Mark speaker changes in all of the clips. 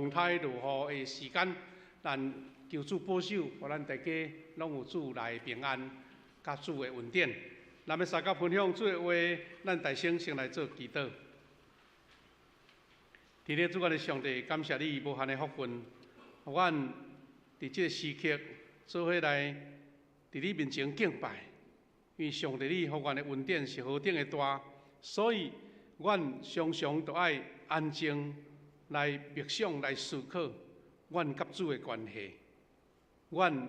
Speaker 1: 風颱落雨的時間，咱求主保守，予咱大家攏有主內平安，佮主的恩典。咱欲相佮分享主的話，咱大聲先來做祈禱。天父主，阮的上帝，感謝你無限的福分，予阮佇這个時刻做伙來佇你面前敬拜。因為上帝你予阮的恩典是何等的大，所以阮常常都愛安靜來默想、來思考阮佮主的關係。阮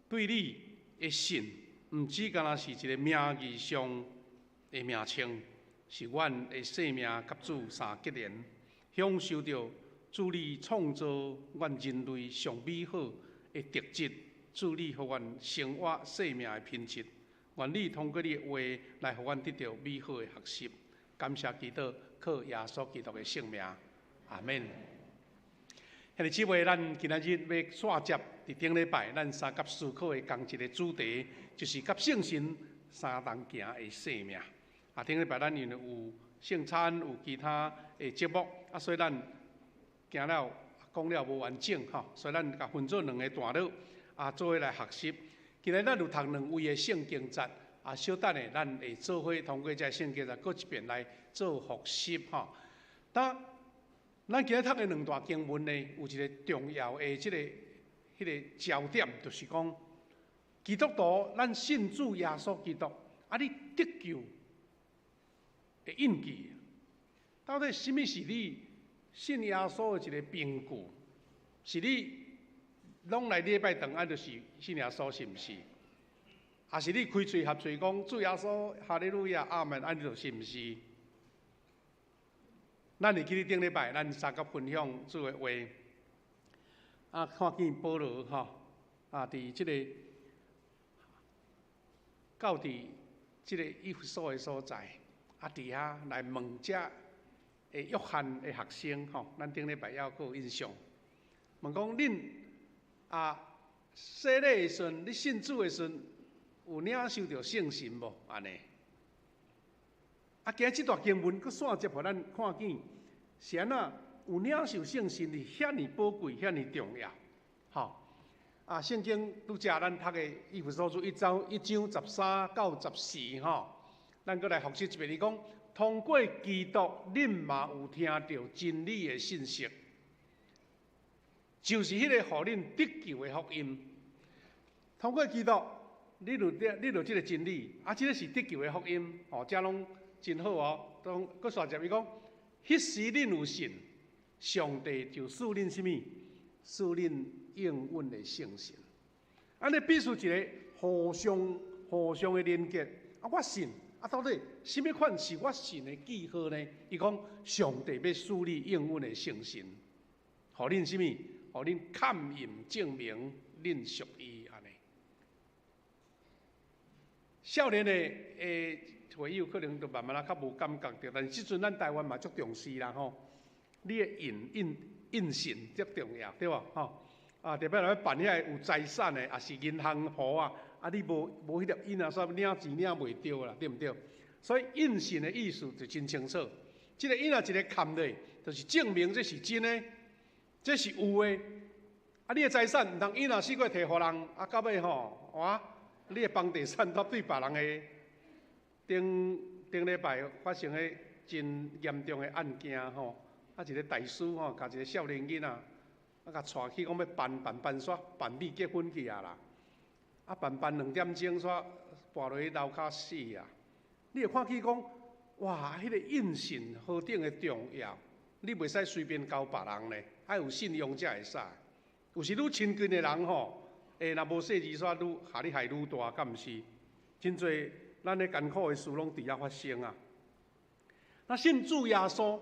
Speaker 1: 對你的信，毋只干焦是一个名義上的名稱，是阮的生命佮主相結連，享受著主你創造阮人類上美好的特質，主你予阮生活生命的品質。願你通過你的話來予阮得著美好的學習。感謝基督，靠耶穌基督的聖名，阿們。兄弟姊妹，咱今仔日欲續接佇頂禮拜，咱相佮思考的仝一个主題，就是佮聖神相同行的生命。啊，頂禮拜咱因為有聖餐，有其他的節目，啊，所以咱行了講了無完整吼，所以咱共分做兩个段落，啊，做伙來學習。今日咱有讀兩位的聖經節，啊，小等下咱會做伙通過這聖經節，閣一遍來做複習吼。當咱今日讀的兩段經文呢，有一个重要的這个焦點，就是講基督徒咱信主耶穌基督，啊，你得救的印記，到底啥物是你信耶穌的一个憑據？是你攏來禮拜堂，啊，就是信耶穌，是毋是？抑是你開喙合喙講主耶穌，哈利路亞，阿門，按呢就是毋是？咱會記得頂禮拜，咱相佮分享主的話，啊，看見保羅吼，啊，佇這个到佇這个以弗所的所在，啊，佇遐來問遮的約翰的學生吼，咱頂禮拜猶閣有印象，問講恁啊，洗禮的時陣，你信主的時陣，有領受著聖神無？按呢？啊，今日這段經文閣續接予咱看見，是按怎有領受聖神是遐爾寶貴、遐爾重要，吼！啊，聖經拄才咱讀的以弗所書一章13到14吼，咱閣來複習一遍。伊講，通過基督，恁嘛有聽著真理的信息，就是彼個予恁得救的福音。通過基督，你就這个真理，啊，這个是得救的福音，吼，這攏真好哦。當閣續接伊講，彼時恁有信，上帝就賜恁啥物？賜恁應允的聖神。按呢必須一个互相的連結。啊，我信，啊，到底啥物款是我信的記號呢？伊講，上帝欲賜你應允的聖神，予恁啥物？予恁勘驗證明恁屬伊按呢。少年的會友可能就慢慢仔較無感覺著，但是這陣咱台灣嘛足重視啦吼。你的印信足重要，對無吼？啊，特別若欲辦遐个有財產的，抑是銀行戶啊，啊，你無彼粒印啊，煞領錢領袂著啦，對毋對？所以印信的意思就真清楚。這个印若一个蓋落，就是證明這是真的，這是有的。啊，你的財產毋通印若死過提予人，啊，到尾吼，哇，你的房地產都對別人的。頂頂禮拜發生彼真嚴重的案件吼，啊，一个大師吼，共一个少年囡仔，啊，共帶去講欲辦辦辦煞辦米結婚去啊啦，啊辦辦2點鐘煞跋落去樓跤死啊！你會看見講，哇，彼个印信何等的重要，你袂使隨便交別人咧，愛有信用才會使。有時愈親近的人吼，欸，若無細膩煞愈予你害愈大，敢毋是？真濟咱咧艱苦的事攏佇遐發生啊！那信主耶穌，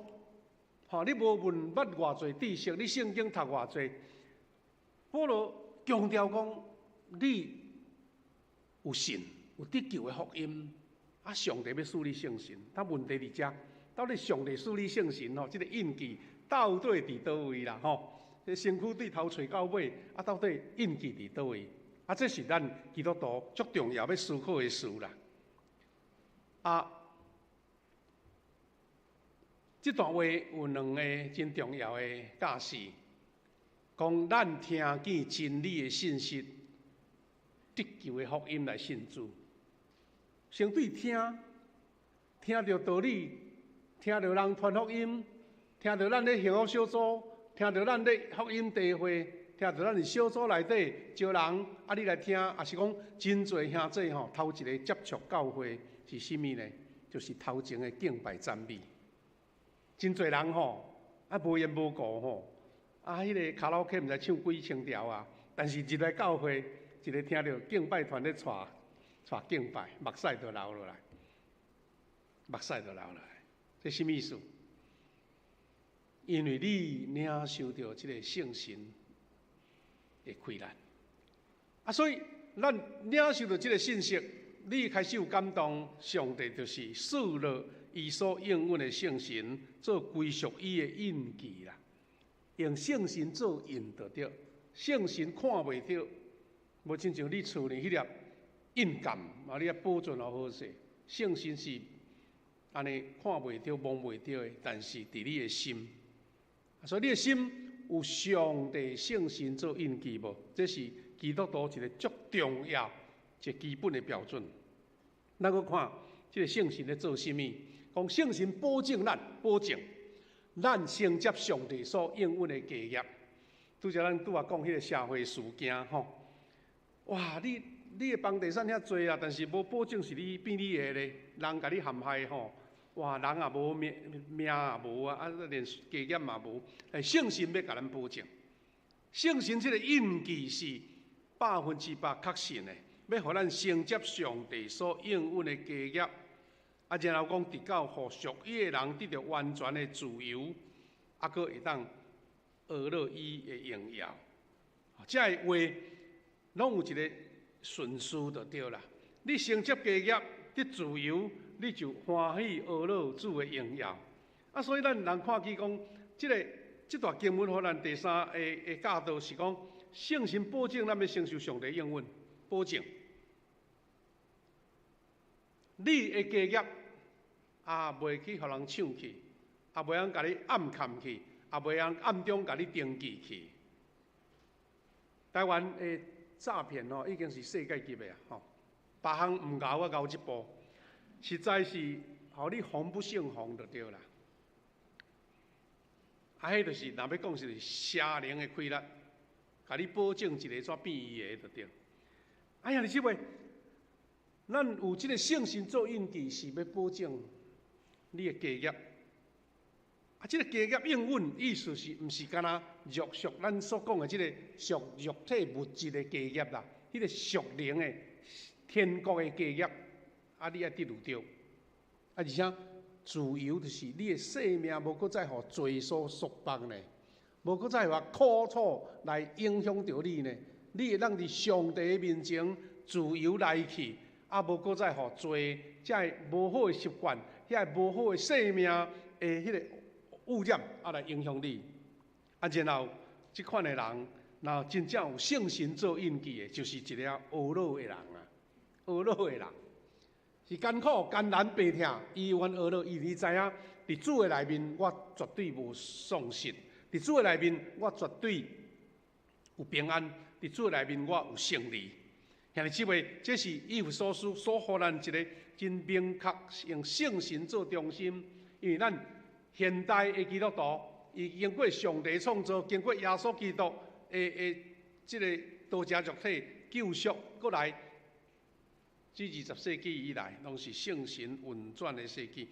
Speaker 1: 吼，你無論捌偌濟知識，你聖經讀偌濟，保羅強調講，你有信，有得救的福音，啊，上帝欲賜你聖神。但問題佇遮，到底上帝賜你聖神吼，這个印記到底佇佗位啦？吼，這身軀對頭揣到尾，啊，到底印記佇佗位？啊，這是咱基督徒足重要欲思考的事啦。啊，這段話有兩个真重要的教示。講咱聽見真理的信息，得救的福音來信主。先對聽，聽著道理，聽著人傳福音，聽著咱咧幸福小組，聽著咱咧福音聚會，聽著咱佇小組內底招人，啊，你來聽，抑是講真濟兄弟吼，頭一个接觸教會是啥物呢？就是頭前的敬拜讚美。真濟人吼，啊無緣無故吼，啊，彼个卡拉 OK 毋知唱幾千條啊，但是入來教會，一个聽著敬拜團咧帶帶敬拜，目屎就流落來，目屎就流落來，這啥物意思？因為你領受著這个聖神的氣力，啊，所以咱領受著這个信息，你開始有感動，上帝就是賜落伊所應允的聖神做歸屬伊的印記啦。用聖神做印就對，聖神看袂著，無親像你厝裡彼粒印鑑，啊，你愛保存予好勢。聖神是按呢看袂著、摸袂著的，但是佇你的心，所以你的心有上帝聖神做印記無？這是基督徒一个足重要、一个基本的標準。咱閣看這个聖神咧做啥物？講聖神保證咱，保證咱承接上帝所應允的家業。拄才咱拄仔講彼个社會事件吼，哇！你的房地產遐濟啊，但是無保證是你變你的咧，人共你陷害吼，哇！人也無命，命也無啊，啊，連家業嘛無。但聖神欲共咱保證，聖神這个印記是100%確信的，欲予咱承接上帝所應允的家業。啊，然後講，直到予屬伊的人得著完全的自由，啊，閣會當學樂伊的榮耀。這个話攏有一个順序就對啦。你承接家業得自由，你就歡喜學樂主的榮耀。啊，所以咱人看見講，這个這段經文予咱第三个的教導是講，聖神保證咱欲承受上帝應允，保證。你的家業也袂去予人搶去，也袂通共你暗崁去，也袂通暗中共你登記去。台灣的詐騙吼，已經是世界級的啊！吼，別項毋𠢕，我𠢕這步，實在是予你防不勝防就對啦。啊，彼就是若欲講是邪靈的氣力，共你保證一个怎變伊的就對。哎呀，你這位，咱有這个聖神做印記，是欲保證你的家業。啊，這个家業應允意思是毋是干焦肉屬咱所講的這个屬肉體物質的家業啦？彼个屬靈的天國的家業，啊，你愛得著。啊，而且自由就是你的生命無閣再予罪所束縛呢，無閣再予苦楚來影響著你呢。你會當佇上帝的面前自由來去，啊，無閣再予罪這个無好的習慣、遐个無好的生命的彼个污染啊，來影響你。啊，然後這款的人，若真正有聖神做印記的，就是一個學樂的人啊，學樂的人是艱苦艱難病痛，伊願學樂，伊你知影，佇主的內面，我絕對無喪失；佇主的內面，我絕對有平安；佇主的內面，我有勝利。兄弟姊妹，這是以弗所書所予咱一个真明確，用聖神做中心，因為咱現代的基督徒，伊經過上帝創造，經過耶穌基督的這个道成肉體救贖過來，這20世紀以來，攏是聖神運轉的世紀。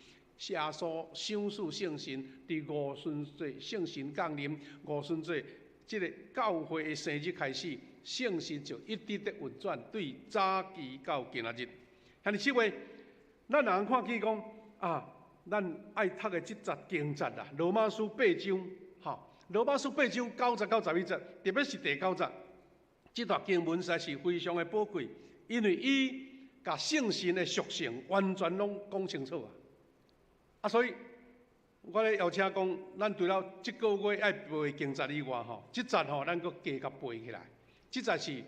Speaker 1: 耶穌賞賜聖神，佇五旬節聖神降臨，五旬節這个教會的生日開始，聖神就一直佇運轉，對早期到今仔日。兄弟姊妹，咱若看見講啊，咱愛讀的這節經節啦，羅馬書八章，吼，羅馬書八章9節到11節，特別是第九節，這段經文實在是非常的寶貴，因為伊共聖神的屬性完全攏講清楚啊！啊，所以我咧邀請講，咱除了這個月愛背經節以外，吼，這節吼咱閣加共背起來。這節是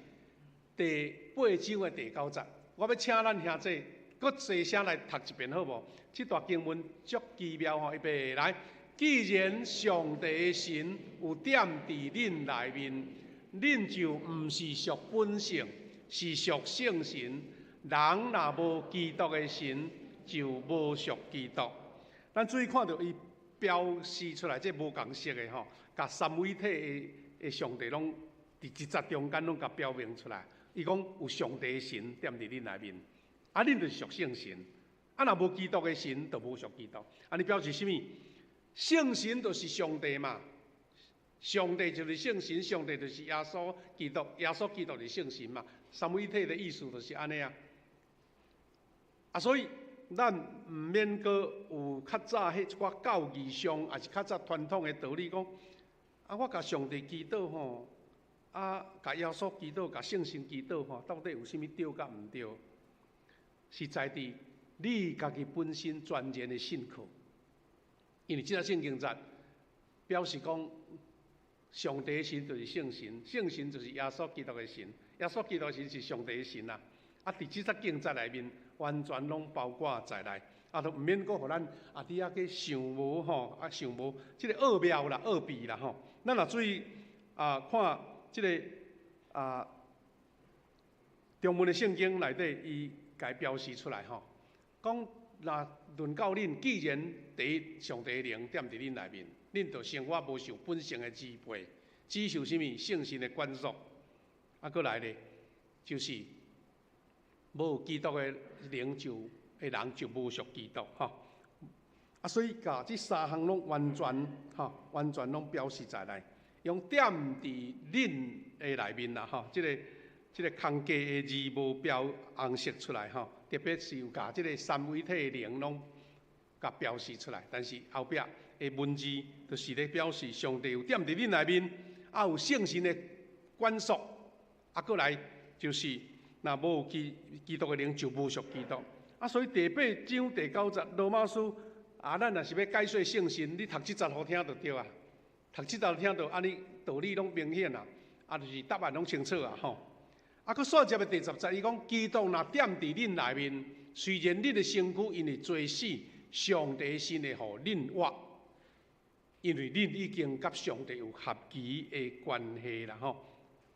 Speaker 1: 第八章的第九節，我欲請咱兄弟閣齊聲來讀一遍好無？這段經文足奇妙吼，預備來，既然上帝的神有踮佇恁內面，恁就毋是屬本性，是屬聖神。人若無基督的神，就無屬基督。咱注意看著伊標示出來，這無仝色的吼，共三位一體的上帝攏佇一節中間攏共標明出來。伊講有上帝的神踮佇恁內面，啊，恁就是屬聖神。啊，若無基督的神，就無屬基督。按呢表示啥物？聖神就是上帝嘛，上帝就是聖神，上帝就是耶穌基督，耶穌基督就是聖神嘛。三位一體的意思就是按呢啊。啊，所以咱毋免閣有較早彼一寡教義上，抑是較早傳統的道理講，啊，我共上帝祈禱吼，啊，共耶穌祈禱，共聖神祈禱吼，到底有啥物對佮毋對？是在佇你家己本身全然的信靠。因為這個聖經節表示講，上帝的神就是聖神，聖神就是耶穌基督的神，耶穌基督的神是上帝的神啊。啊，佇這節經節內面，完全攏包括在內，啊，都毋免閣予咱啊佇遐去想無吼，啊想無這个奧妙啦、奧秘啦吼。咱若注意啊，看這个啊中文的聖經內底，伊共標示出來吼，講若論到恁，既然第一上帝的靈踮佇恁內面，恁就生活無受本性的支配，只受啥物聖神的管束。啊，閣來咧，就是無基督的靈就的人就無屬基督吼。啊，所以共這三項攏完全吼，完全攏表示在內，用踮佇恁的內面啦吼，這个空格的字無標紅色出來吼，特別是有共這个三位一體的靈攏共標示出來，但是後壁的文字就是咧表示上帝有踮佇恁內面，啊有聖神的管束，啊閣來就是若無基督的靈就無屬基督。啊，所以第八章第九節羅馬書，啊，咱若是欲解說聖神，你讀這節予聽就對啊，讀這節聽著按呢道理攏明顯啊，啊就是答案攏清楚啊吼。啊，閣煞接的第十節，伊講基督若踮佇恁內面，雖然恁的身軀因為罪死，上帝神會予恁活，因為恁已經佮上帝有合其的關係啦吼。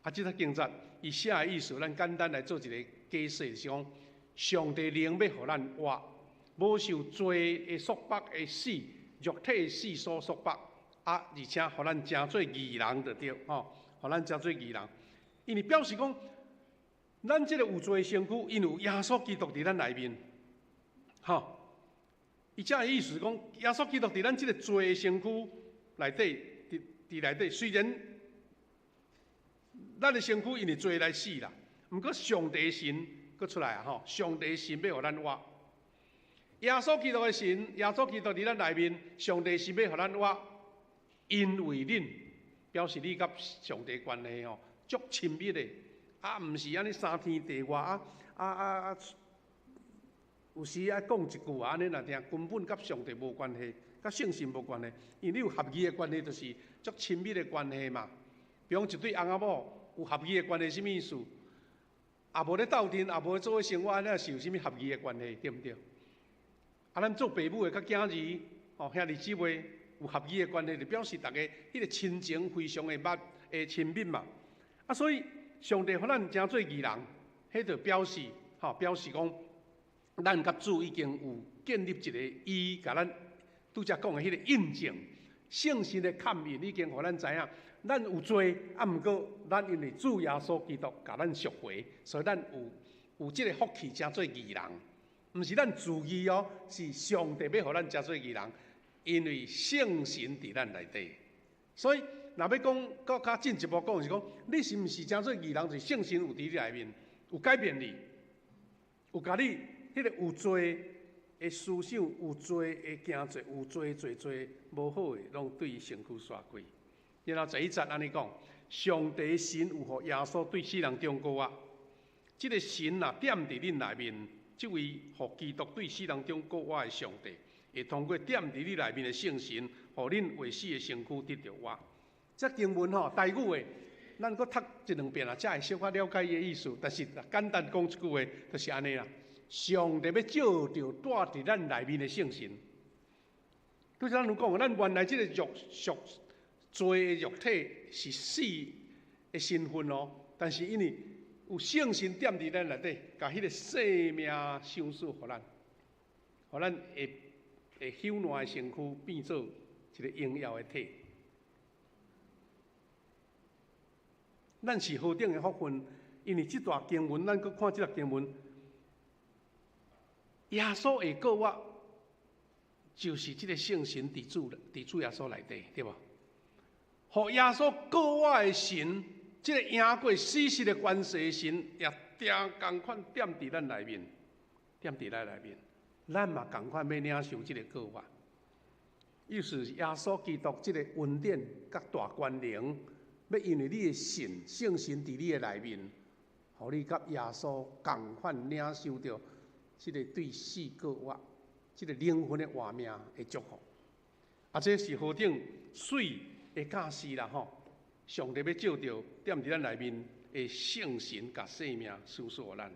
Speaker 1: 啊，這節經節伊寫的意思，咱簡單來做一個解釋，就是講上帝靈欲予咱活，無受罪的束縛的死，肉體的死所束縛，啊，而且予咱成做義人就對吼，予咱成做義人，因為表示講，咱這个有罪的身軀，因有耶穌基督佇咱內面，吼。伊這个意思講，耶穌基督佇咱這个罪的身軀內底，佇內底，雖然咱的身軀因為罪來死啦，毋過上帝神閣出來啊！吼，上帝神欲予咱活，耶穌基督的神，耶穌基督佇咱內面，上帝神欲予咱活，因為恁表示你佮上帝關係吼，足親密的。啊，毋是按呢三天地外啊啊啊啊！有時愛講一句啊，按呢若定根本佮上帝無關係，佮聖神無關係，因為你有合義的關係，就是足親密的關係嘛。比如講一對翁仔某有合義的關係，啥物意思？也無咧鬥陣，也無做伙生活，按呢是有啥物合義的關係，對毋對？啊，咱做爸母的佮囝兒，吼兄弟姊妹有合義的關係，就表示逐家彼个親情非常的密的親密嘛。啊，所以上帝予咱成做義人，彼就表示，吼表示講，咱佮主已經有建立一個伊共咱拄才講的彼個印證，聖神的勘印已經予咱知影，咱有罪，啊，毋過咱因為主耶穌基督共咱贖回，所以咱有這个福氣成做義人，毋是咱自義哦，是上帝欲予咱成做義人，因為聖神佇咱內底，所以。若欲講，閣較進一步講，是講你是毋是成做義人，就是聖神有佇你內面，有改變你，有共你彼个有罪的思想、有罪的行做、有罪做做無好的，攏對身軀煞開。然後十一節按呢講，上帝神有予耶穌對死人中復活，這个神若踮佇恁內面，這位予基督對死人中復活的上帝，會通過踮佇你內面的聖神，予恁會死的身軀得著活。這經文吼，台語的，咱閣讀一兩遍啊，才會小可了解伊的意思。但是簡單講一句話，就是按呢啦。上帝欲藉著蹛佇咱內面的聖神，拄才咱有講，咱原來這個肉屬罪的肉體是死的身份哦，但是因為有聖神踮佇咱內底，共彼個生命賞賜予咱，予咱會會朽爛的身軀變做一個榮耀的體。咱是何等的福分，因為這段經文，咱閣看這段經文，耶穌會過活，就是這個聖神佇主耶穌內底，對無？予耶穌過活的神，這個贏過死屍的權勢的神，也定仝款踮佇咱內面，踮佇咱內面，咱嘛仝款欲領受這個過活。意思是耶穌基督這個恩典佮大權能，欲因為你的信，聖神佇你的內面，予你佮耶穌仝款領受著這個對死過活、這個靈魂的活命的祝福。啊，這是何等媠的教示啦！吼，上帝欲藉著踮佇咱內面的聖神，共生命賞賜予咱。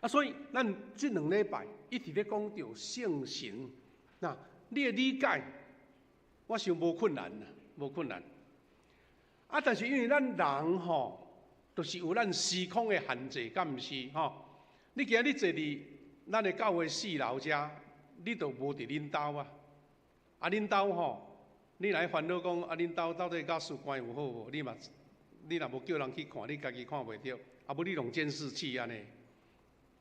Speaker 1: 啊，所以咱這兩禮拜一直咧講著聖神，那你的理解，我想無困難啦，無困難。啊，但是因為咱人吼，就是有咱時空的限制，敢毋是吼？你今日坐佇咱的教會四樓遮，你就無佇恁兜啊。啊，恁兜吼，你若煩惱講啊，恁兜到底甲事關有好無？你嘛，你若無叫人去看，你家己看袂著。啊，無你用監視器按呢。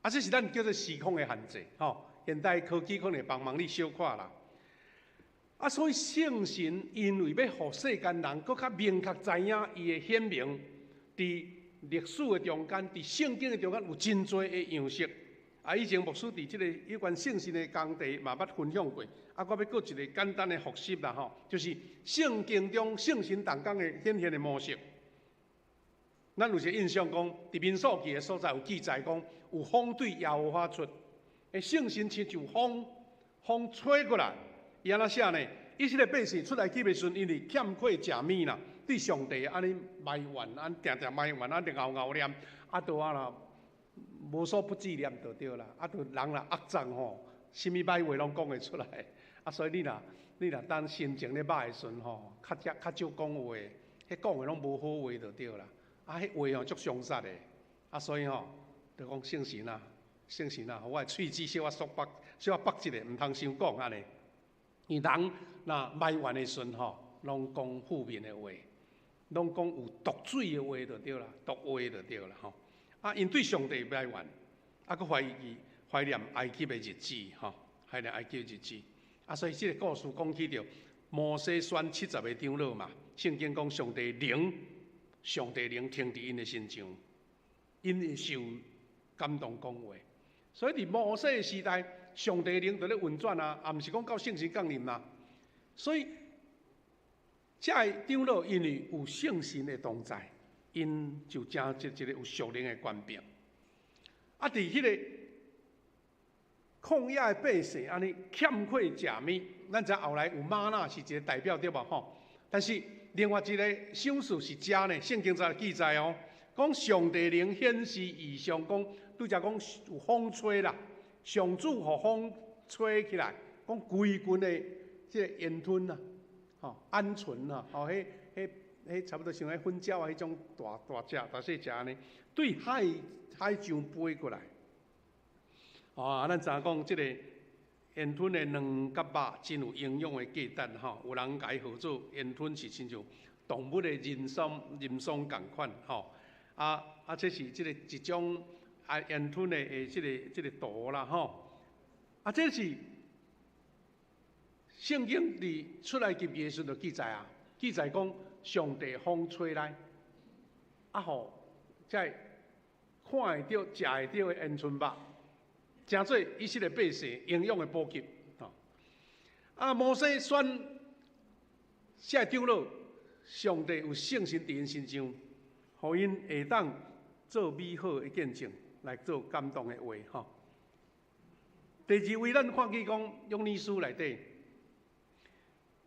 Speaker 1: 啊，這是咱叫做時空的限制，吼。現代科技可能會幫忙你小看啦。啊，所以聖神因為欲予世間人閣較明確知影伊的顯明，佇歷史的中間，佇聖經的中間有真濟的樣式。啊，以前牧師佇這個有關聖神的工程嘛捌分享過。啊，我欲閣一个簡單的複習啦，吼，就是聖經中聖神同工的顯現的模式。咱有一個印象講，佇民數記的所在有記載講，有風對耶和華出，欸，聖神親像風，風吹過來。伊按怎寫呢？以色列百姓出埃及的時陣，因為欠缺食物啦，對上帝按呢埋怨，按定定埋怨，按定𠢕𠢕念，啊，都啊啦無所不至念就對啦，啊，都人若惡髒吼，啥物歹話攏講會出來，啊，所以你若當心情咧歹的時陣吼，較少較少講話，彼講的攏無好話就對啦，啊，彼話吼足傷殺的，啊，所以吼，就講聖神啊，聖神啊，予我的喙舌小可束縛，小可縛一下，毋通傷講按呢。因為人若埋怨的時陣吼，攏講負面的話，攏講有毒水的話就對啦，毒話就對啦吼。啊，𪜶對上帝埋怨，啊，閣懷疑懷念埃及的日子吼，懷念埃及的日子。啊，所以這个故事講起著摩西選七十个長老嘛，聖經講上帝靈，上帝靈停佇𪜶的身上，𪜶會受感動講話。所以佇摩西的時代，上帝靈就咧運轉啊，也毋是講到聖神降臨啊。所以，這个長老因為有聖神的同在，𪜶就成一個有屬靈的權柄。啊，佇彼個曠野的百姓按呢欠缺食物，咱知後來有瑪納是一個代表對無吼？但是另外一個賞賜是遮呢，聖經在記載哦，講上帝靈顯示異象，講拄才講有風吹啦。上主予風吹起來，講規群的這个煙吞啊，吼，鵪鶉啊，吼，彼彼彼差不多像彼粉鳥啊，彼種大大隻大細隻按呢，對海海上飛過來。啊，咱知影講這个煙吞的卵佮肉真有營養的價值吼，有人共伊號做煙吞是親像動物的人參人參仝款吼。啊啊，這是這个一種。啊，煙吞的的這个這个圖啦吼，啊，這是聖經佇出埃及記的時陣就記載啊，記載講上帝風吹來，啊，予這个看會著、食會著的煙吞肉，成做以色列百姓營養的補給。吼，啊，摩西選這个長老，上帝有聖神佇𪜶身上，予𪜶會當做美好的見證。來做感動的話，吼。第二位，咱看見講約尼書內底，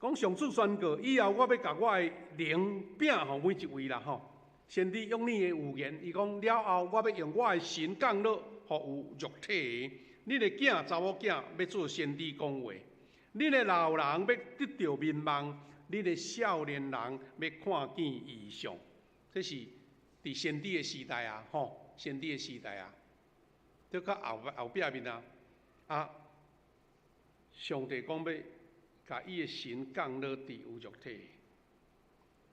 Speaker 1: 講上主宣告以後，我欲共我的靈稟予每一位啦，吼。先知約尼的預言，伊講了後，我欲用我的神降落予有肉體的，恁的囝查某囝欲做先知講話，恁的老人欲得著眠夢，恁的少年人欲看見異象。這是佇先知的時代啊，吼，先知的時代啊，佇較後後壁面啊，啊，上帝講欲共伊的神降落佇有肉體，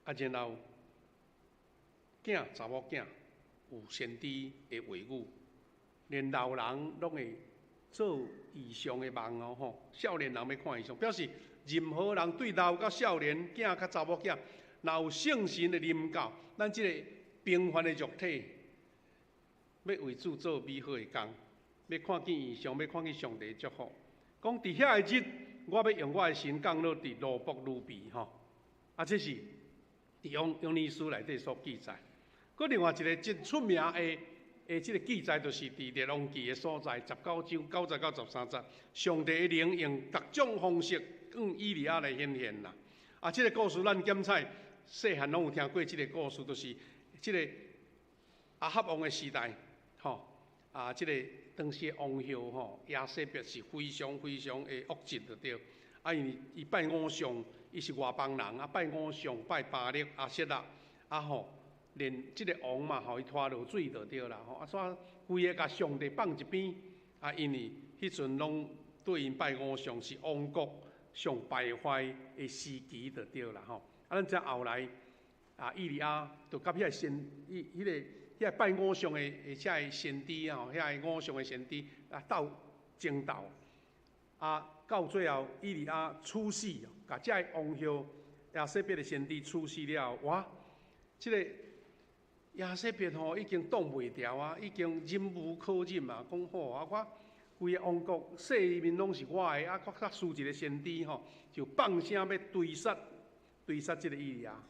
Speaker 1: 啊，然後囝查某囝有先知的話語，連老人攏會做異象的夢哦，吼！少年人欲看異象，表示任何人對老到少年，囝佮查某囝，若有聖神的臨到，咱這个平凡的肉體，欲為主做美好的工，欲看見異象，欲看見上帝的祝福。講佇遐个日，我欲用我的神降落佇羅卜呂臥吼，啊，這是佇約約尼書內底所記載。閣另外一个真出名的的這个記載，就是佇列王紀的所在，19章9節到13節，上帝的靈用各種方式向以利亞來顯現啦。啊，這个故事咱檢採細漢攏有聽過，這个故事就是這个亞哈王的時代，吼啊，這个當時的王后吼耶洗別是非常非常的惡質就對。啊，因為伊拜偶像，伊是外邦人啊，拜偶像拜巴力、亞設拉啊吼。連這个王嘛，予伊拖落水就對啦，吼啊，煞規个共上帝放一邊，啊，因為彼陣攏對𪜶拜偶像是王國上敗壞的時期就對啦，吼。啊，咱知後來啊，以利亞就佮彼个先，伊彼个彼个拜偶像的的遮个先知啊，遐个偶像的先知啊鬥爭鬥，啊，到最後以利亞處死，共遮个王后耶洗別的先知處死了後，哇，這个耶洗別吼已經擋袂牢啊，已經忍無可忍啊！講好啊，我規个王國勢面攏是我的，啊，閣較輸一个先知吼，就放聲欲追殺追殺這个以利亞。啊，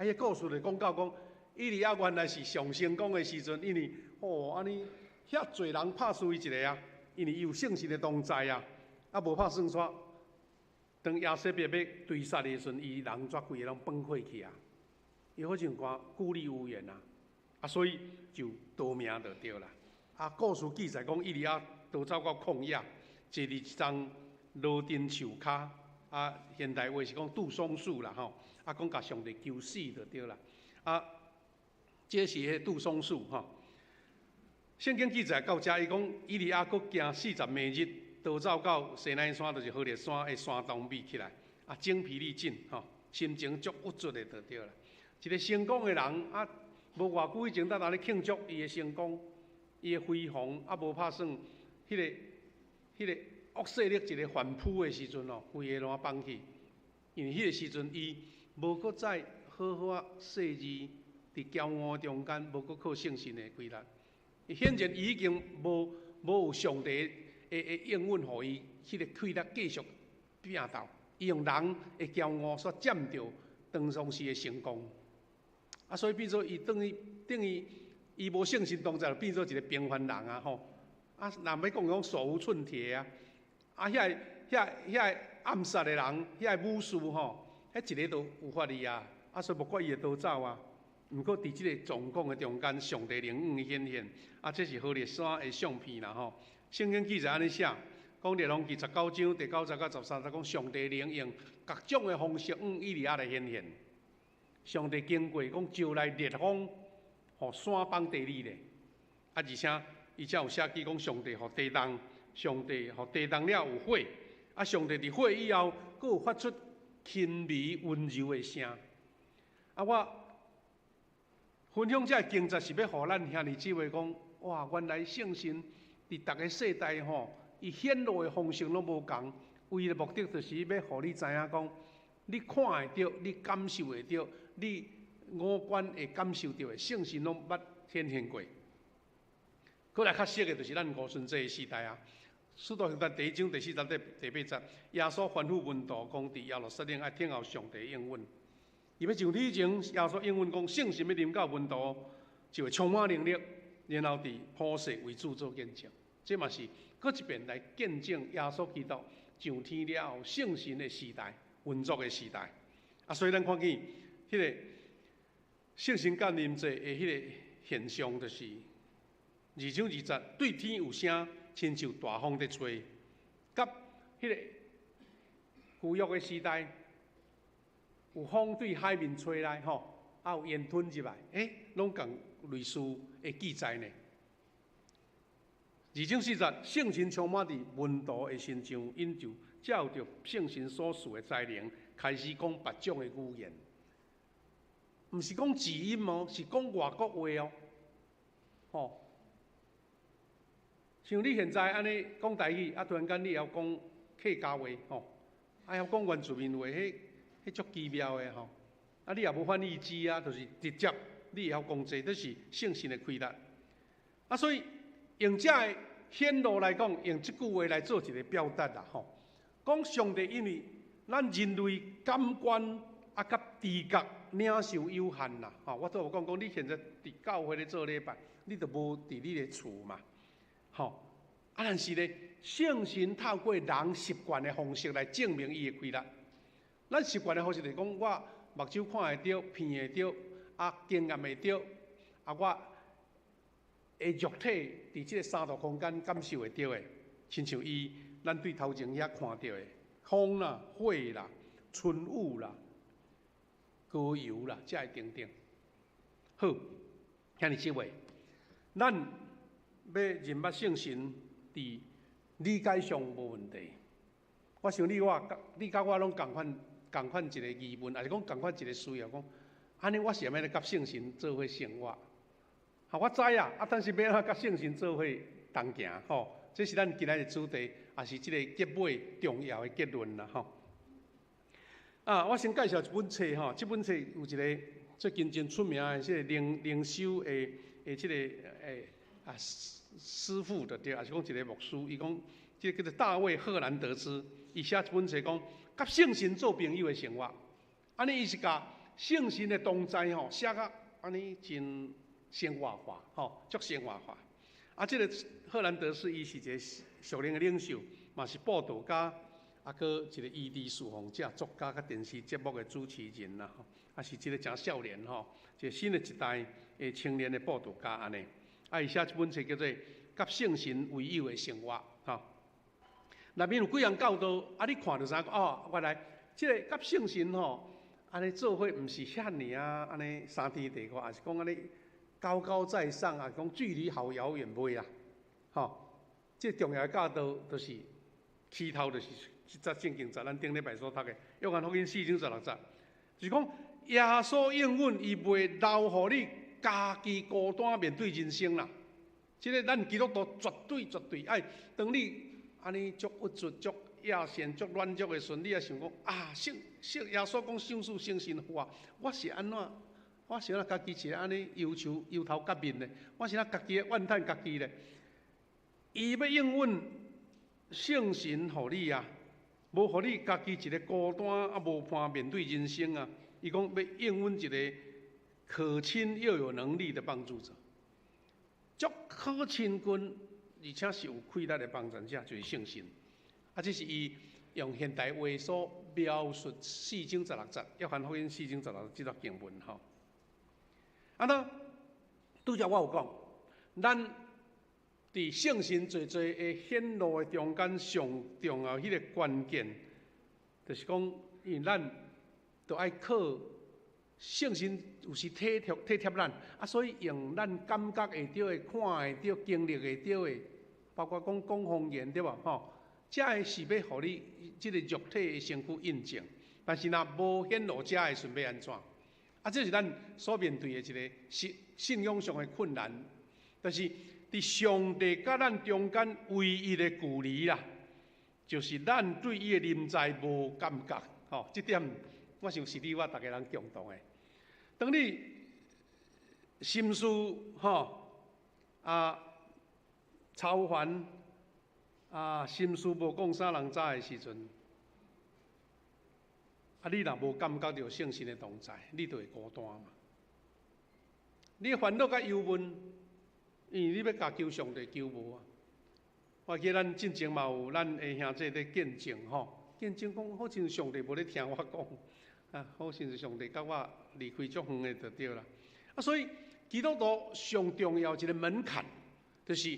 Speaker 1: 彼个故事就講到講，以利亞原來是上成功的時陣，因為吼按呢遐濟人拍輸伊一个啊，因為伊有聖神的同在啊，啊無拍算煞。當耶洗別欲追殺的時陣，伊人煞規个攏崩潰去啊！伊好像看孤立無援啊！啊，所以就逃命就對啦。啊，故事記載講，以利亞逃走到曠野，坐佇一叢羅丁樹跤，啊，現代話是講杜松樹啦吼。啊，講共上帝求死就對啦。啊，這是彼个杜松樹吼。聖經記載到遮，伊講以利亞閣行40暝日，逃走到西奈山，就是何烈山的山洞覕起來，啊，精疲力盡吼，心情足鬱卒的就對啦。一个成功的人啊，無偌久以前，咱咧慶祝伊的成功，伊的輝煌，啊，無拍算，彼个彼个惡勢力一个反撲的時陣哦，規个攏放棄。因為彼个時陣，伊無閣再好好仔細膩佇驕傲中間，無閣靠聖神的規力。顯然伊已經無無有上帝的的應允，予伊彼个氣力繼續拼鬥。伊用人的驕傲所佔著當時的成功。啊，所以變做伊等於等於伊無聖神同在，變做一个平凡人啊吼。啊，若欲講講手無寸鐵啊，啊，遐个遐遐个暗殺的人，遐个武士吼，彼一个都有法力啊。啊，所以無怪伊會逃走啊。毋過佇這个狀況的中間，上帝靈恩顯現，啊，這是何烈山的相片啦吼。聖經記載按呢寫，講列王紀19章第9節到13節，講上帝靈用各種的方式向以利亞來顯現。上帝經過講招來烈風，予山崩地裂咧。啊，而且伊才有寫記講上帝予地動，上帝予地動了有火，啊，上帝佇火以後，閣有發出輕微溫柔的聲。啊，我分享這个經節是欲予咱兄弟姊妹講，哇，原來聖神佇逐个世代吼，伊顯露的方式攏無仝，唯一的目的就是欲予你知影講，你看會著，你感受會著，你五官會感受著的聖神攏捌顯現過。閣來較熟的，就是咱五旬節的時代啊。使徒行傳第一章第4節第8節，耶穌吩咐門徒講，佇耶路撒冷愛等候上帝應允。伊欲上天前，耶穌應允講，聖神欲臨到門徒，就會充滿能力，然後佇普世為主做見證。這嘛是閣一遍來見證耶穌基督上天了後聖神的時代運作的時代。啊，所以咱看見彼个聖神降臨節的彼个現象，就是2章2節對天有聲，親像大風佇吹，佮彼个舊約的時代，有風對海面吹來，吼，啊有煙吞入來，攏仝類似的記載呢。二章四節，聖神充滿佇門徒的身上，𪜶就照著聖神所賜的才能，開始講別種的語言。毋是講字音哦，是講外國話哦，吼。像你現在按呢講台語，啊突然間你會曉講客家話，吼，啊會曉講原住民話，彼足奇妙的吼。啊，你也無翻譯機啊，就是直接你會曉講這，這是聖神的氣力。啊，所以用這个顯露來講，用這句話來做一個表達啦，吼。講上帝因為咱人類感官啊，佮知覺領受有限啦，吼。我拄有講講，你現在佇教會咧做禮拜，你就無佇你的厝嘛，吼。啊，但是咧，聖神透過人習慣的方式來證明伊的氣力。咱習慣的方式就是講，我目睭看會著，鼻會著，啊，經驗會著，啊，我的肉體佇這個三度空間感受會著的，親像伊咱對頭前遐看著的風啦、火啦、春雨啦、膏油啦，這个等等。好，兄弟姊妹，咱欲認捌聖神，佇理解上無問題。我想你我，你佮我攏仝款仝款一個疑問，抑是講仝款一個需要，講按呢我是按怎共聖神做伙生活？哈，我知啊，啊，但是欲按怎佮聖神做伙同行？吼，這是咱今仔日的主題，也是這個結尾重要的結論啦，吼。啊，我先介紹一本冊吼，這本冊有一個最近真出名的這個靈靈修的的這個啊師傅就對，抑是講一個牧師，伊講這個叫做大衛赫蘭德斯，伊寫一本冊講佮聖神做朋友的生活，按呢伊是共聖神的同在吼寫甲按呢真生活化，吼，足生活化。啊，這個赫蘭德斯伊是一個屬靈的領袖，嘛是佈道家，啊，閣一個醫治侍奉者、作家、佮電視節目的主持人啦，吼，啊是一個誠少年吼，一個新的一代的青年的佈道家按呢。啊，伊寫這本冊叫做《佮聖神為友的生活》，吼。內面有幾項教導，啊，你看就知影哦，原來這個佮聖神吼，按呢做伙毋是遐爾啊，按呢三天地閣，抑是講按呢高高在上啊，講距離好遙遠袂啦，吼。這個重要的教導就是起頭就是這節聖經節，咱頂禮拜所讀的《約翰福音》四章十六節，就是講耶穌應允伊袂留予你家己孤單面對人生啦。這個咱基督徒絕對絕對愛，當你按呢足鬱卒、足野線、足軟弱的時陣，你也想講啊，聖聖耶穌講賞賜聖神予我，我是按怎？我是按怎家己一个按呢憂愁憂頭結面的？我是按怎家己怨嘆家己咧？伊欲應允聖神予你啊，無予你家己一个孤單啊無伴面對人生啊。伊講欲應允一個可親又有能力的幫助者，足可親近，而且是有氣力的幫助者，就是聖神。啊，這是伊用現代話所描述四章十六節，約翰福音四章十六節這段經文吼。啊，那拄才我有講，咱佇聖神濟濟的顯露的中間，上重要彼個關鍵，就是講，因為咱著愛靠聖神有時體貼體貼咱，啊，所以用咱感覺會著的、看會著、經歷會著的，包括講講方言對無吼？這个是欲予你這个肉體的身軀印證，但是若無顯露這个時陣欲按怎？啊，這是咱所面對的一個信信仰上的困難，但是佇上帝佮咱中間唯一的距離啦，就是咱對伊的臨在無感覺，吼，這點我想是你我逐个人共同的。當你心事吼啊操煩啊心事無講啥人知的時陣，啊你若無感覺著聖神的同在，你就會孤單嘛。你煩惱佮憂悶，因為你欲共求上帝求無啊。我記得咱進前嘛有咱的兄弟咧見證吼，見證講好像上帝無咧聽我講，啊，好像是上帝共我離開足遠的就對啦。啊，所以基督徒上重要一個門檻，就是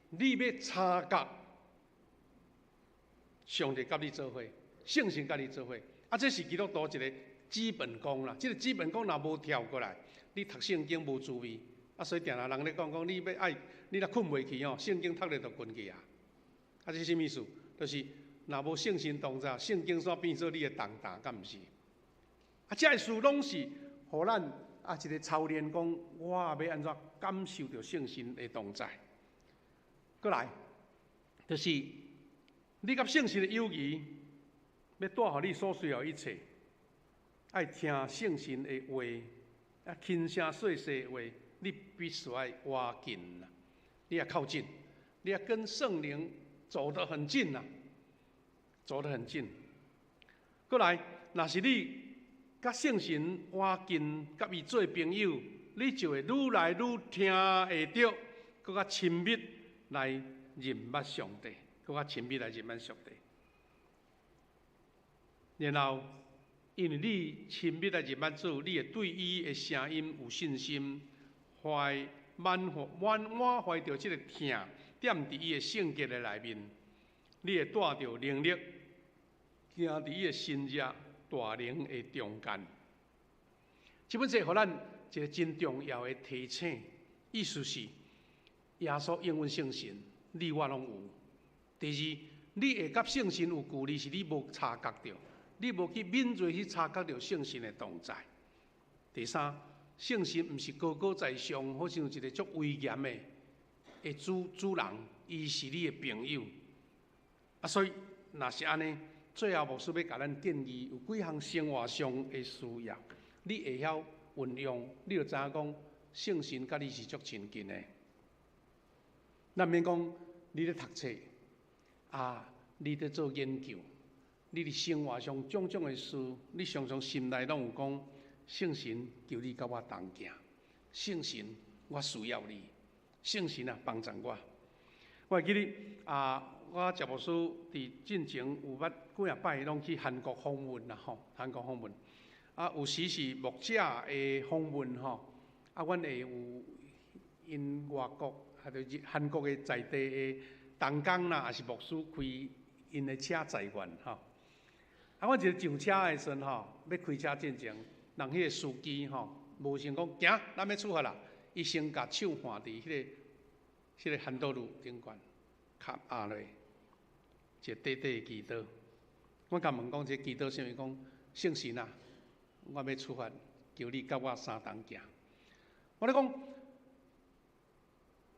Speaker 1: 你欲察覺上帝佮你做伙。聖神佮你做伙。啊，這是基督徒一個基本功啦。這個基本功若無跳過來，你讀聖經無滋味。啊，所以定定人咧講講，你欲愛，你若睏袂去吼，聖經讀咧就睏去啊。啊，這啥物意思？就是若無聖神同在，聖經煞變做你的重擔，敢毋是？啊，這个事攏是予咱啊一個操練，講我欲按怎感受著聖神的同在。閣來，就是你佮聖神的友誼，欲帶予你所需要一切，愛聽聖神的話，啊，輕聲細細的話，你必須愛倚近啦，你愛靠近，你愛跟聖靈走得很近啦，走得很近。閣來，若是你佮聖神倚近，佮伊做朋友，你就會愈來愈聽會著，閣較親密來認捌上帝，閣較親密來認捌上帝。然後，因為你親密來認捌主，你會對伊的聲音有信心，懷滿滿滿懷著這個疼，踮佇伊的聖潔的內面，你會帶著能力，行佇伊的神蹟大能的中間。這本冊予咱一個真重要的提醒，意思是耶穌應允聖神，你我攏有。第二，你會佮聖神有距離，是你無察覺著，你無去敏銳去察覺著聖神的同在。第三，聖神毋是高高在上，好像一個足威嚴的主人，伊是你的朋友。啊，所以若是按呢，最後牧師欲共咱建議有幾項生活上的需要，你會曉運用，你就知影講聖神佮你是足親近的。咱免講你咧讀冊，啊，你咧做研究，你佇生活上種種的事，你常常心內攏有講，聖神求你佮我同行，聖神我需要你，聖神啊幫助我。我會記得啊，我食牧師佇進前有捌幾仔擺攏去韓國訪問啦吼，韓國訪問。啊，有時是牧者的訪問吼，啊，阮會有𪜶外國，啊，就是韓國的在地的同工啦，抑是牧師開𪜶的車載阮吼。啊，阮一个上車的時陣吼，欲開車進前，人彼个司機吼，無先講行，咱欲出發啦，伊先共手按佇彼个 handle 頂懸，跤壓落，一個短短的祈禱。我共問講，這祈禱啥物？講聖神啊，我欲出發，求你佮我相同行。我咧講，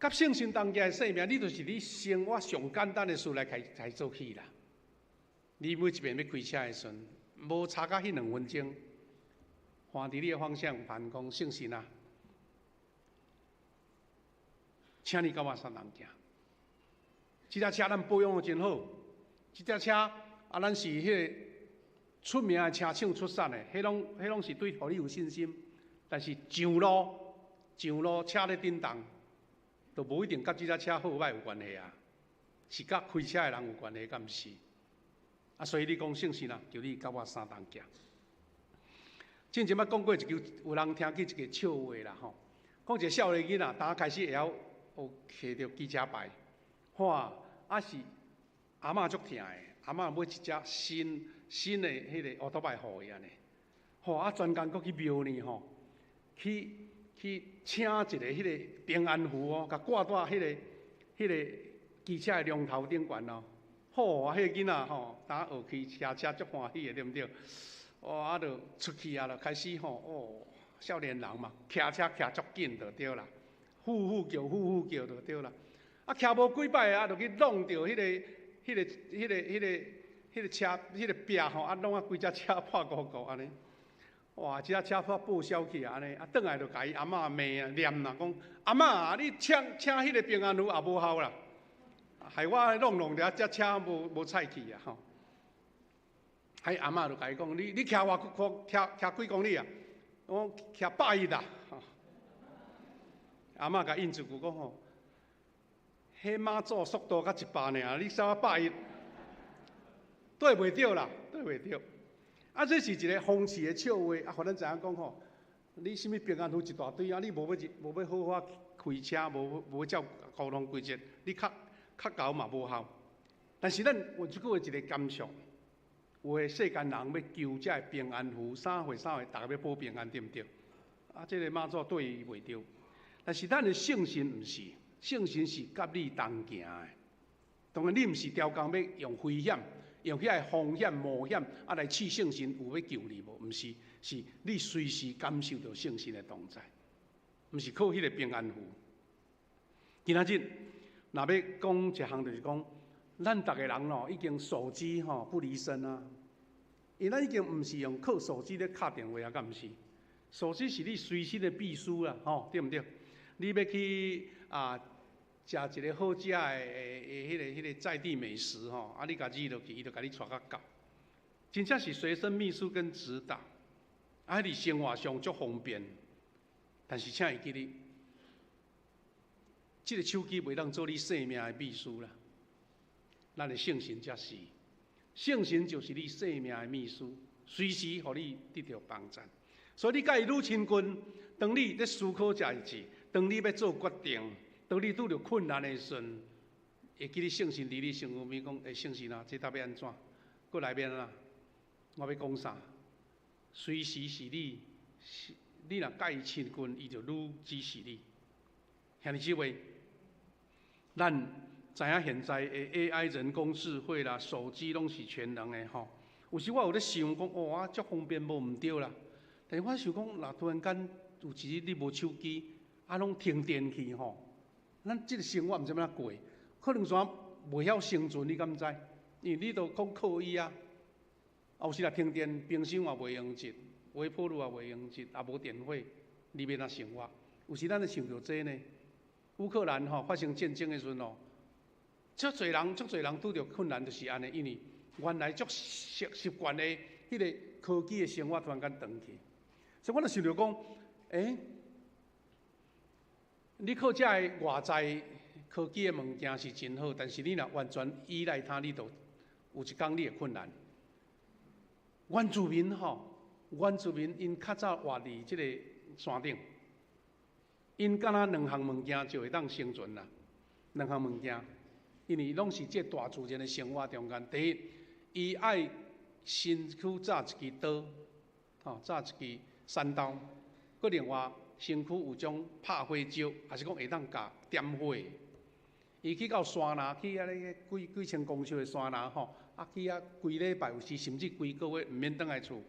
Speaker 1: 佮聖神同行的生命，你就是你生活上簡單的事來開開做起啦。你每一遍欲開車的時陣，無差甲彼2分鐘，看佇你的方向盤講聖神啊，請你佮我相同行。這台車咱保養得真好，這台車啊，咱是彼个出名的車廠出產的，彼攏是對予你有信心。但是上路上路車咧振動，就無一定佮這台車好䆀有關係啊，是佮開車的人有關係，敢毋是？啊，所以你講聖神啊，求你佮我相同行。進前捌講過一句，有人聽起一個笑話啦吼，講一個少年囡仔，當開始會曉學騎著機車牌，哇，啊是阿嬤足疼的，阿嬤買一隻新新的彼個烏托邦予伊按呢，吼啊專工閣去廟呢吼，去請一個彼個平安符哦，共掛佇彼個機車的龍頭頂懸哦，好啊，彼個囡仔吼，當學騎車車足歡喜的，對毋對？哦，啊，就出去啊，就開始吼，哦，少年人嘛，騎車騎足緊就對啦，呼呼叫，呼呼叫就對啦。啊，騎無幾擺啊，就去弄著彼個車彼個壁吼，啊，弄啊規隻車破糊糊按呢。哇，這隻車破報銷去啊，按呢，啊，轉來就共伊阿嬤罵啊念啦，講阿嬤，你請彼個平安符也無效啦，害我弄弄著這車無彩去啊吼。彼阿嬤就共伊講，你騎偌騎騎幾公里啊？我騎110啦。阿嬤共應一句講吼，彼媽祖速度才100爾，你啥百一？對袂著啦，對袂著。啊，這是一個諷刺的笑話啊，予咱知影講吼，你啥物平安符一大堆啊，你無欲好好開車，無欲照交通規則，你較較𠢕嘛無效。但是咱有這句話一個感想。有的世間人欲求這个平安符，啥貨啥貨，逐个欲保平安，對毋對？啊，這个媽祖對伊袂著。但是咱的聖神毋是，聖神是佮你同行的。當然，你毋是刁工欲用危險，用遐个風險冒險啊來試聖神有欲救你無？毋是，是你隨時感受著聖神的同在，毋是靠彼个平安符。今仔日若欲講一項，就是講，咱逐个人咯，已經手機吼不離身啊。因為咱已經毋是用靠手機咧敲電話啊，敢毋是？手機是你隨身的秘書啦，吼，對毋對？你欲去啊，食一个好食的彼个在地美食吼，啊，你共指落去，伊就共你帶較到。真正是隨身秘書跟指導，啊，佇生活上足方便。但是請會記得，這个手機袂當做你生命的秘書啦。咱的聖神才是，聖神就是你生命的秘書，隨時予你得著幫贊。所以你佮伊愈親近，當你咧思考代誌，當你欲做決定，當你拄著困難的時陣，會記得聖神佇你身軀邊講：欸，聖神啊，這搭欲按怎？閣來欲按怎？我欲講啥？隨時是你，是你若佮伊親近，伊就愈指示你。兄弟姊妹，咱知影現在的 AI 人工智慧啦，手機攏是全能的吼。有時我有咧想講，哦，啊，足方便無毋對啦。但是我想講，若突然間有一日你無手機，啊，攏停電去吼，咱這个生活毋知欲按怎過，可能煞袂曉生存，你敢知？因為你都講靠伊啊。啊，有時若停電，冰箱也袂用得，微波爐也袂用得，也無電火，你欲按怎生活？有時咱會想著這呢。烏克蘭吼發生戰爭的時陣哦，足濟人拄著困難，就是按呢，因為原來足習慣的彼个科技的生活突然間斷去，所以我就想著講，欸，你靠這个外在科技的物件是真好，但是你若完全依賴它，你就有一工你會困難。原住民吼，原住民𪜶較早活佇這个山頂，𪜶敢若兩項物件就會當生存啦。兩項物件，因為攏是這大自然的生活中間。第一，伊愛身軀紮一支刀，吼，紮一支鍬刀。閣另外，身軀有種拍火石，抑是講會當共點火。伊去到山林，去遐个幾幾千公尺的山林吼，啊去遐規禮拜，有時甚至規個月毋免轉來厝，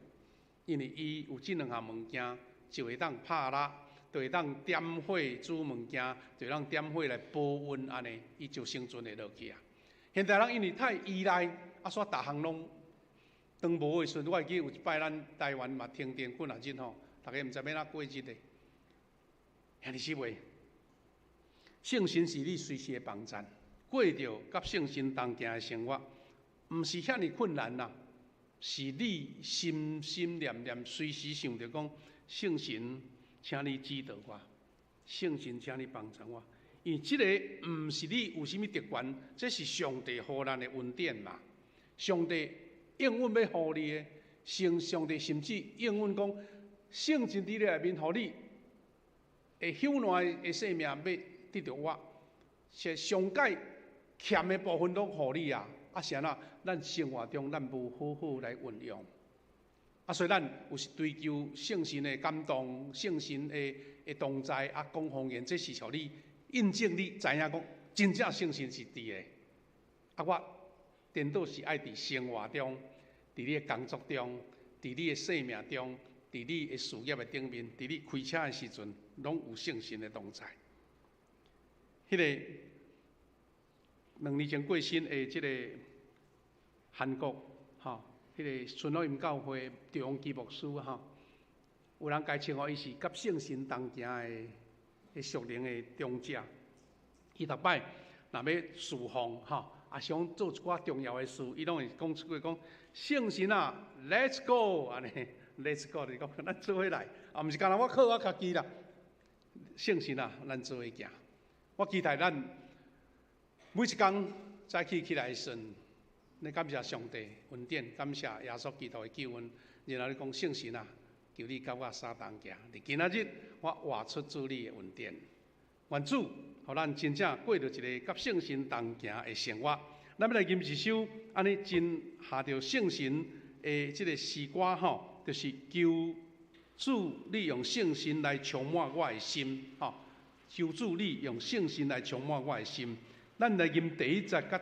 Speaker 1: 因為伊有這兩項物件，就會當拍獵，就會當點火煮物件，就會當點火來保溫，按呢，伊就生存會落去啊。現代人因為太依賴，啊，煞逐項攏當無的時陣，我會記有一擺咱台灣嘛停電幾若日吼，逐家毋知欲按怎過日的。兄弟姊妹，聖神是你隨時的幫贊，過著佮聖神同行的生活，毋是遐爾困難啦，是你心心念念隨時想著講聖神，請你指導我，聖神，請你幫助我。因為這个毋是你有啥物特權，這是上帝予咱的恩典嘛。上帝應允欲予你的，聖上帝甚至應允講，聖神佇你內面，予你會朽爛的生命欲得著我，是上蓋欠的部分攏予你啊！啊，是按怎？咱生活中咱無好好來運用，啊，所以咱有時追求聖神的感動、聖神的同在啊，講方言，這是予你印證你知影講，真正聖神是佇的。啊，我顛倒是愛佇生活中，佇你的工作中，佇你的生命中，佇你的事業的頂面，佇你開車的時陣，攏有聖神的同在。彼个2年前過身的這个韓國，吼，彼个春福音教會趙永基牧師吼，有人共稱呼伊是佮聖神同行的屬靈的長者。伊逐擺若欲侍奉吼，啊想做一寡重要的事，伊攏會講出句講：聖神啊，Let's go！按呢，Let's go 就是講咱做伙來，啊，毋是干焦我靠我家己啦。聖神啊，咱做伙行。我期待咱每一工早起起來的時陣，你感謝上帝恩典，感謝耶穌基督的救恩，然後你講聖神啊，求你佮我相同行。佇今仔日，我活出主你的恩典，願主予咱真正過著一个佮聖神同行的生活。咱欲來吟一首按呢真合著聖神。的這个詩歌吼，就是求主你用聖神來充滿我的心，吼。求主你用聖神來充滿我的心。咱來吟第一節佮